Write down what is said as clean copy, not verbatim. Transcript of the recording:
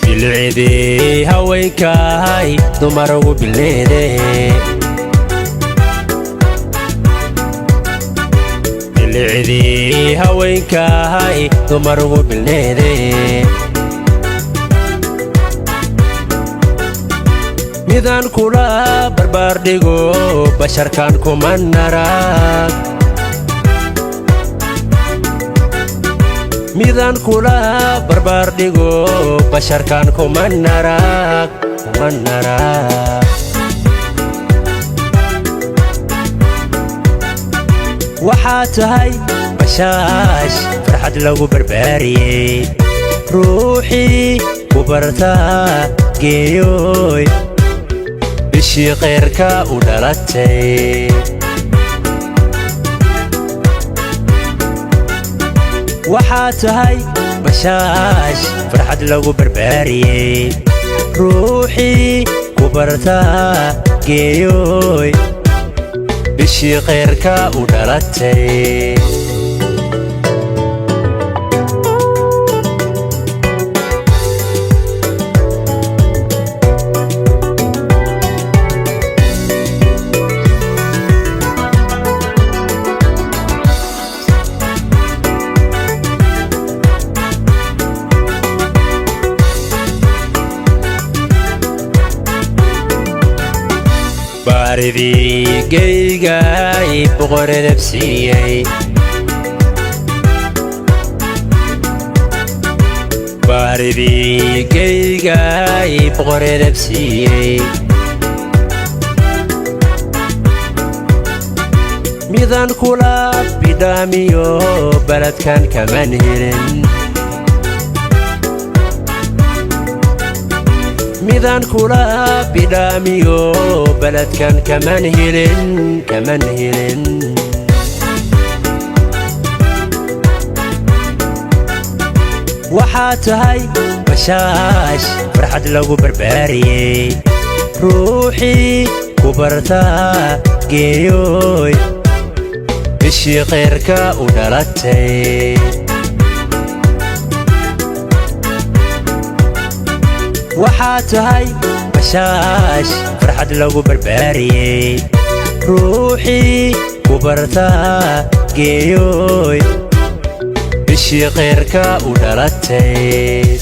Bilcidii haweenkahay dumar ugu bileede, bilicdii haweenkahay dumar ugu bileede. Midaan kula barbaardhigo basharkan kuma narag, midaan kula barbaardhigo basharkan kuma narag, kuma narag. Waxaa tahay bashaash farxad lagu barbaariyey, ruuxii ku bartaa geeyooy, bishii khayrka u dhalatay. Waxaa tahay bashaash farxad lagu barbaariyey, ruuxii ku bartaa geeyooy, bishii khayrka u dhalatay. Baaridii geygay boqoredabsiiyey, baaridii geygay boqoredabsiiyey. Midaan kula bidhaamiyo baladkan kaman helin, midaan kula bidhaamiyo baladkan kaman helin, kaman helin. Waxaa tahay bashaash farxad lagu barbaariyey, ruuxii ku bartaa geeyooy, bishii khayrka u dhalatay. Waxaa tahay bashaash farxad lagu barbaariyey, ruuxii ku bartaa geeyooy, bishii khayrka u dhalatay.